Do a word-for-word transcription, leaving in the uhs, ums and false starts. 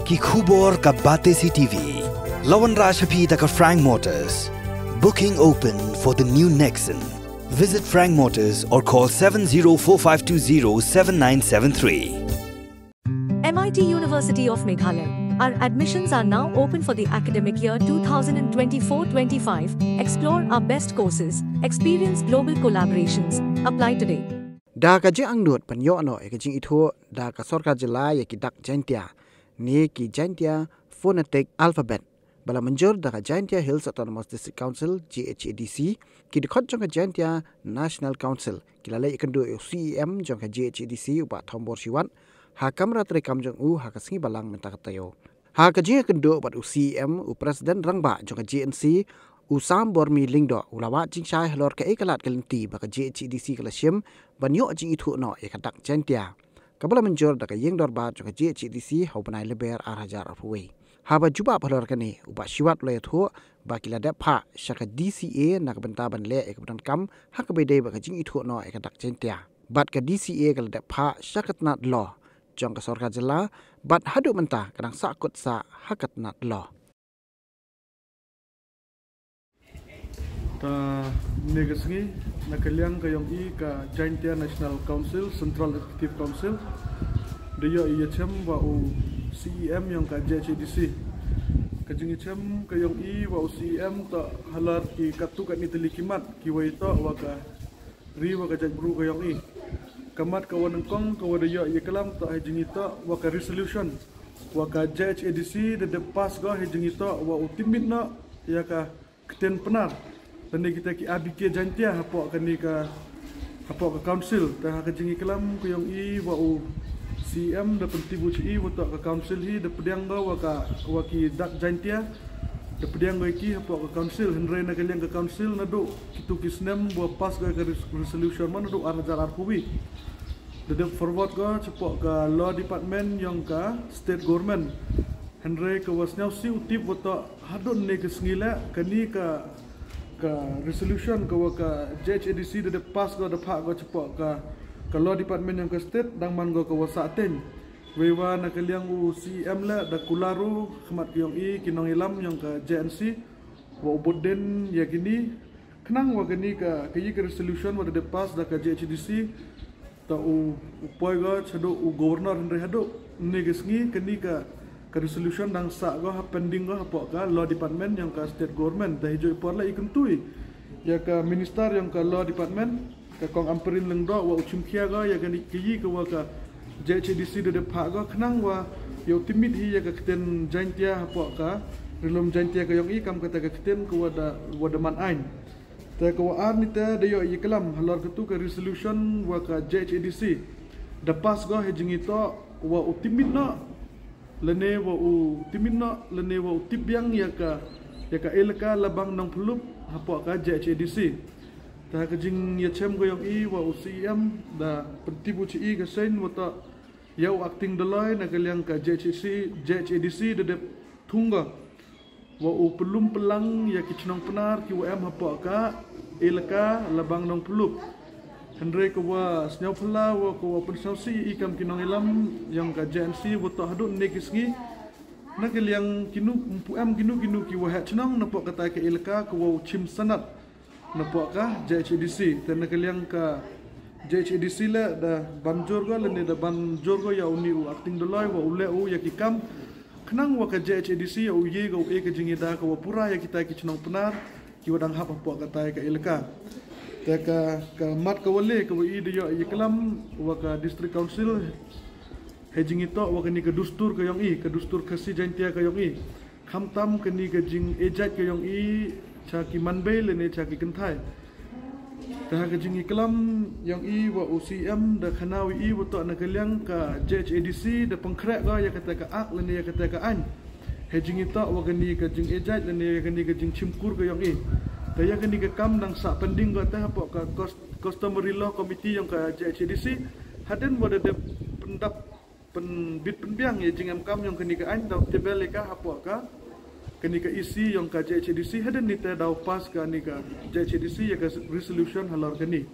Ki khubor ka Batesi T V. La wanrah sha phi da ka Frank Motors. Booking open for the new Nexon. Visit Frank Motors or call seven zero four five two zero seven nine seven three. M I T University of Meghalaya. Our admissions are now open for the academic year twenty twenty-four twenty-five. Explore our best courses, experience global collaborations. Apply today. Da ka jingangnud ban ïoh noh ïa ka jingithuh da ka sorkar jylla ïa ki dak Jaintia ne ki Jaintia Phonetic Alphabet ba la mynjur da ka Jaintia Hills Autonomous District Council, J H A D C, ki dkhot jong ka Jaintia National Council ki la leit ïakynduh ïa u C E M jong ka J H A D C, u Bah Thombor Shiwat, ha kamra treikam jong u ha ka sngi Balang mynta ka taïew. Ha ka jingïakynduh bad u C E M, u President Rangbah jong ka J N C, u Sambormi Lyngdoh, u la wad jingshai halor kaei ka lad ka lynti ba ka J H A D C ka la shim ban ïoh jingithuh noh ïa ka dak Jaintia, kaba la mynjur da ka ïing dorbar jong ka J H A D C ha u bnai Lber ar hajar arphew wei. Haba jubab halor kane, u Bah Shiwat u la ïathuh ba ki la dep phah sha ka D C A na ka bynta ban leh ïa kaba donkam ha kaba ïadei bad ka jingithuh noh ïa ka dak Jaintia bad ka D C A ka la dep phah sha ka tnad law jong ka sorkar jylla, bad haduh mynta ka dang sahkut sah ha ka tnad law. Ta ne ka sngi, na ka liang ka ïong i ka Jaintia National Council, Central Executive Council, da ïoh i ïachem wa u C E M ïong ka J H A D C. Ka jingïachem ka ïong i wa u C E M ta halor ki katto katne tylli ki mat ki wa ïatoh wa ka ri wa ka jaitbru ka ïong i. Ka mat ka wa nyngkong ka wa da ïoh i ïaklam ta ha jingïatoh wa ka resolution wa ka J H A D C da dep pass ko ha jingïatoh wa u tipmit noh ïa ka ktien Pnar lane kita ki A B K Jaintia hapoh kane ka, hapoh ka council. Ta ha ka jingïaklam ka ïong i wa u C E M da pyntip u cha i wa toh ka council hi da pdiang ko wa ka, wa ki dak Jaintia, da pdiang ko ïa ki hapoh ka council. Hynrei na ka liang ka council naduh kito ki snem wa pass ko ïa ka res-, resolution ma naduh ar hajar arphew wei, da dep forward ko chapoh ka law department ïong ka state government. Hynrei ka wa sñiawsih u tip wa toh haduh ne ka sngi leh kani ka, ka resolution ka wa ka J H A D C da dep pass ko, da phah ko chapoh ka, ka law department ïong ka state, dang man ko ka wa sah teng. Wei wa na ka liang u C E M leh da kular u khmat ka ïong i ki nongïalam ïong ka J N C wa u bud dien ïa kini, khnang wa kani ka, ka ïa ka resolution wa da dep pass da ka J H A D C, ta u, u poi ko chaduh u governor. Hynrei haduh ne ka sngi kani ka, ka resolution dang sah ko ha pending ko hapoh ka law department ïong ka state government. Ta hi joi por leh i kyntu i ïa ka minister ïong ka law department, ka Kong Ampareen Lyngdoh, wa u chimkhia ko ïa kani ka ïa ka wa ka J H A D C da dep phah ko, khnang wa ïa u tipmit hi ïa ka ktien Jaintia hapoh ka ri lum Jaintia ka ïong i, kam kata ka ktien ka wa da, wa da man aiñ. Ta ka wa ar ni ta da ïoh i ïaklam halor katu ka resolution wa ka J H A D C da pass ko ha jingïatoh wa u tipmit noh lane wa u tipmit noh lane wa u tip biang ïa ka, ïa ka elaka Labang Nongphyllup hapoh ka J H A D C. Ta ha ka jingïachem ka ïong i wa u C E M da pyntip u cha i ka seiñ wa toh ïa u acting Doloi na ka liang ka J H A D C, J H A D C da dep thung ko wa u pyllum pyllang ïa ki chnong Pnar ki wa em hapoh ka elaka Labang Nongphyllup. Hynrei ka wa sñiawphylla wa ka wa pynsñiawsih i kam ki nongïalam ïong ka J N C wa toh haduh ne ki sngi na ka liang kino, ym pu em kino kino ki wa heh chnong napoh kata ka elaka ka wa u chim sanad napoh ka J H A D C. Te na ka liang ka J H A D C leh da ban jur ko lane da ban jur ko ïa uni u acting Doloi wa u leh u ïa ki kam, khnang wa ka J H A D C ïa u ïa ka u e ka jingïada ka wa pura ïa kita ki chnong Pnar ki wa dang hap hapoh kata ka elaka. Te ka, ka mat ka wa le ka wa i da ïoh ïaklam wa ka District Council ha jingïatoh wa kani ka dustur ka ïong i, ka dustur Khasi Jaintia ka ïong i, khamtam kani ka jingïajaid ka ïong i cha ki manbei lane cha ki kynthai. Te ha ka jingïaklam ïong i wa u C M da khana wi i wa toh na ka liang ka J H A D C da pynkhreh ko ïa kata ka ak lane ïa kata ka aiñ ha jingïatoh wa kani ka jingïajaid lane ïa kani ka jingchimkur ka ïong i. Te ïa kani ka kam dang sah pending ko te hapoh ka cus-, Customary Law Committee ïong ka J H A D C hadien wa da dep pyndap pynbit pynbiang ïa jingem kam ïong kani ka aiñ, daw tebel ïa ka hapoh ka, kani ka E C ïong ka J H A D C, hadien ni te daw pass kani ka J H A D C ïa ka resolution halor kani.